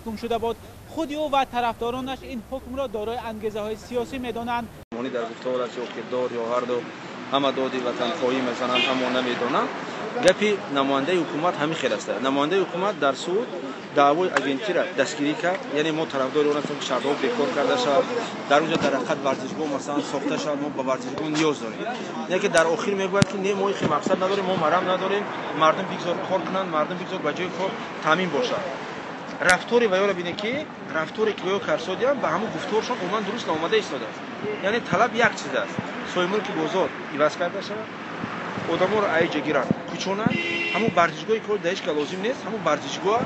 Маҳкум шуда буд. Худи ӯ ва тарафдоронаш ин ҳукмро дорои ангезаҳои сиёсӣ медонанд. Дар гуфтор аст ё кирдор ё ҳарду ҳама доди ватанхоҳӣ мезананд, аммо намедонанд. Гапи намояндаи ҳукумат ҳамин хел аст. Намояндаи ҳукумат дар суд даъвои агентиро дастгирӣ кард, яъне мо тарафдори он ҳастем, ки шартҳо бекор карда шавад, дар он ҷо дар ҳақиқат варзишгоҳ масалан сохта шавад, мо ба варзишгоҳ ниёз дорем. Не ки дар охир мегӯяд, ки не, мо ин мақсад надорем, мо марам надорем, мардум бигзор кор кунанд, мардум бигзор ба ҷои кор таъмин бошад. Рафтори ваёро бинед, ки рафторе ки ваё карсодиям ба ҳамун гуфторшон умуман дуруст наомада истодааст. Яъне талаб як чиз аст: соҳибмулки бозор иваз карда шавад, одаморо аиҷа гиранд, кӯчонанд, ҳамун варзишгоҳе ки дар ҳеҷ ка лозим нест, ҳамун варзишгоҳ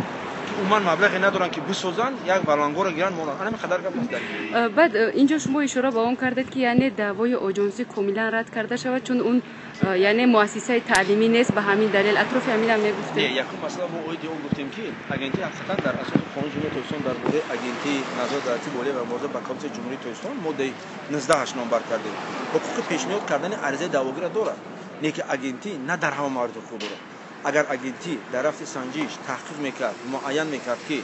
ки умуман маблағе надоранд, ки бисозанд, як валангоро гиранд, монанд. Ана ҳамин қадар гап аст дар ин. Баъд инҷо шумо ишора ба он кардед, ки яъне даъвои оҷонсӣ комилан рад карда шавад, чун он яъне муассисаи таълимӣ нест. Ба ҳамин далел атрофи ҳаминам мегуфтед. Не, якум масъала, мо оиди он гуфтем, ки агентӣ ҳақиқатан дар асоси Қонуни Ҷумҳурии Тоҷикистон дар бораи Агентии назорат давлатии молия ва мубориза ба коррупсияи Ҷумҳурии Тоҷикистон, моддаи 19 номбар кардем, ҳуқуқи пешниҳод кардани аризаи даъвогирро дорад. Не ки агентӣ на дар ҳама маврид ҳуқуқ дорад. Агар агентӣ дар рафти санҷиш таҳқиқ мекард, муайян мекард, ки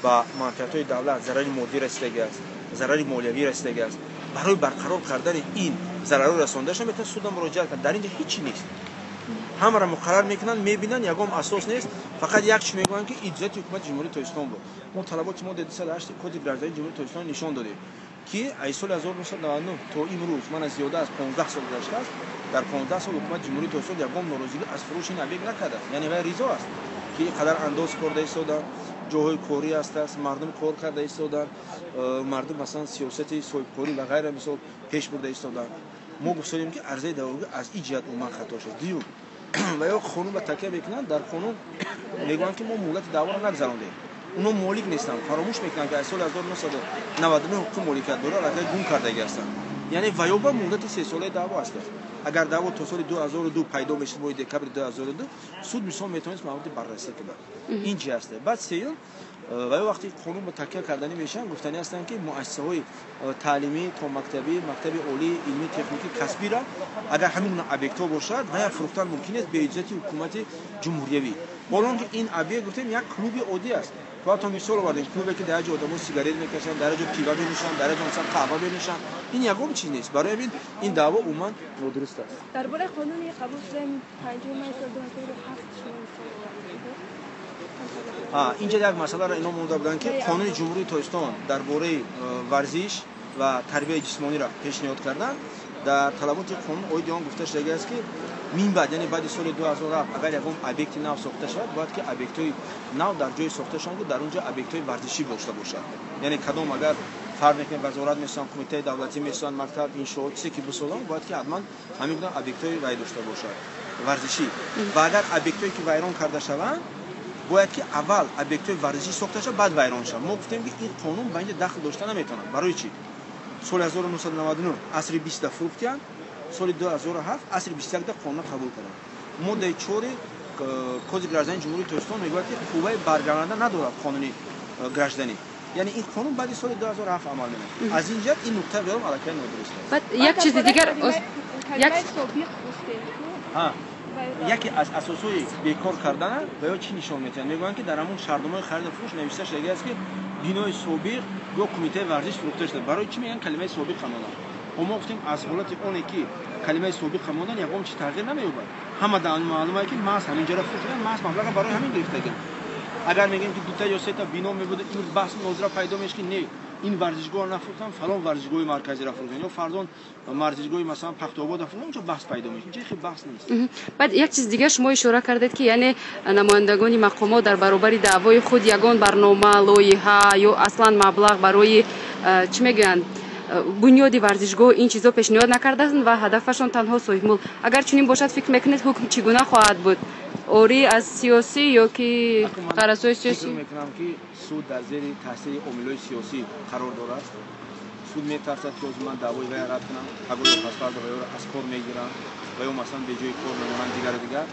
ба манфиатҳои давлат зарари моддӣ расидагӣ аст, зарари молиявӣ расидагӣ аст, барои барқарор кардани ин зарарҳои расондаашон метавонад суда муроҷиат кунад. Дар ин ҷо ҳеҷ чи нест, ҳамаро муқаррар мекунанд, мебинанд, ягон асос нест, фақат як чи мегӯянд, ки иҷозати ҳукумати Ҷумҳурии Тоҷикистон буд. Мо талаботи моддаи 208 Кодекси граждании Ҷумҳурии Тоҷикистон нишон додем, ки аз соли 1999 то имрӯз, мана зиёда аз 15 сол гузаштааст, дар 15 сол ҳукумати Ҷумҳурии Тоҷикистон ягон норозигӣ аз фурӯши ин объект накардааст. Яъне вай ризо аст, ки ин қадар андоз корда истоданд, ҷойҳои корӣ ҳастааст, мардум кор карда истоданд, мардум масалан сиёсати соҳибкорӣ ва ғайра мисол пеш бурда истоданд. Мо гуфтодем, ки арзаи даъвогӣ аз ин ҷиҳат умуман хато шуд. Дуюм, ва ё қонун ба такя мекунанд, дар қонун мегӯянд, ки мо муҳлати даъворо нагузарондем. Онҳо молик нестанд, фаромӯш мекунанд, ки аз соли 1999 ҳуқуқи моликият дора аллакай гум кардагӣ ҳастанд. Яъне ваёба муҳлати сесолаи даъво аст. Агар даъво то соли 2002 пайдо мешуд, моҳи декабри 2002, суд мисол метавонист мавриди баррасӣ кунад. Ин чи ҳаст? Баъд сеюм, ва ё вақте қонун ба такя карданӣ мешаванд, гуфтанӣ ҳастанд, ки муассисаҳои таълимӣ, томактабӣ, мактаби олии илмии техникӣ, касбиро, агар ҳамин гуна объектҳо бошад, вая фурӯхтан мумкин нест бе иҷозати ҳукумати ҷумҳуриявӣ. Ҳоло он ки ин объект, гуфтем, як клуби оддӣ аст. То ҳатто мисол овардем: клубе, ки дар ҷо одамо сигарет мекашанд, дар ҷо пива менӯшанд, дар ҷо масалан қаҳва менӯшанд, ин ягон чиз нест. Барои ҳамин ин даъво умуман нодуруст аст. Дар бораи қонуни қабул шудаи 5 май соли 2007 шумо мисол овардед. Инҷа як масъаларо ино монда буданд, ки Қонуни Ҷумҳурии Тоҷикистон дар бораи варзиш ва тарбияи ҷисмониро пешниҳод карданд. Дар талаботи қонун оиди он гуфта шудагӣ аст, ки мин баъд, яъне баъди соли 2007, агар ягон объекти нав сохта шавад, бояд ки объектҳои нав дар ҷое сохта шаванд, ки дар он ҷо объектҳои варзишӣ дошта бошад. Яъне кадом агар фарқ мекунад, вазорат месозанд, кумитаи давлатӣ месозанд, мактаб, иншоот, чизе ки бисозанд, бояд ки ҳатман ҳамин гуна объектҳои вай дошта бошад, варзишӣ. Ва агар объектҳое ки вайрон карда шаванд, бояд ки аввал объектҳои варзишӣ сохта шавад, баъд вайрон шавад. Мо гуфтем, ки ин қонун ба инҷа дахл дошта наметавонад. Барои чӣ? Соли 1999 асри 20-да фурӯхтиянд, соли 2007 асри 21-да қонун қабул карданд. Моддаи 4 Кодекси граждании Ҷумҳурии Тоҷикистон мегӯяд, ки қувваи баргардонанда надорад қонуни гражданӣ. Яъне ин қонун баъди соли 2007 амал менамояд. Аз ин ҷиҳат ин нуқта веом аллакай нодуруст аст. Баъд як чизи дигар. Калимаи собиқ гуфтем. Яке аз асосҳои бекор кардана ва ё чӣ нишон медиҳанд? Мегӯянд, ки дар ҳамун шартномаи хариду фурӯш навишта шудагӣ аст, ки бинои собиқ ё кумитаи варзиш фурӯхта шуда. Барои чӣ мегӯянд калимаи собиқ мондан? Мо гуфтем, аз ҳолати оне ки калимаи собиқ мондан, ягон чиз тағйир намеёбад. Ҳама маълум ки маҳз ҳамин ҷоро фурӯхтан, маҳз маблаға барои ҳамин гирифтагианд. Агар мегӯем, ки дута ё сета бино мебуд, имрӯз баҳси нозира пайдо мешуд, ки не, ин варзишгоҳро нафурӯхтан, фалон варзишгоҳи марказиро фурӯхтан ё фарзон варзишгоҳи масалан Пахтобода фурӯхтан, онҷо баҳс пайдо мешуд. Инҷо хеле баҳс нест. Баъд як чиз дигар, шумо ишора кардед, ки яъне намояндагони мақомот дар баробари даъвои худ ягон барнома, лоиҳа ё аслан маблағ барои чӣ мегӯянд, бунёди варзишгоҳ, ин чизо пешниҳод накардаанд ва ҳадафашон танҳо соҳибмулк. Агар чунин бошад, фикр мекунед, ҳукм чӣ гуна хоҳад буд? Орӣ аз сиёсӣ ё ки ғаразҳои сиёсӣ? Фикр мекунам, ки суд дар зери таъсири омилҳои сиёсӣ қарор дорад. Суд метарсад, ки ҳозир ман даъвои вая рад кунам, пагоҳ пасфардо ваёро аз кор мегирам ва ё масалан беҷои кор мемонам, дигару дигар.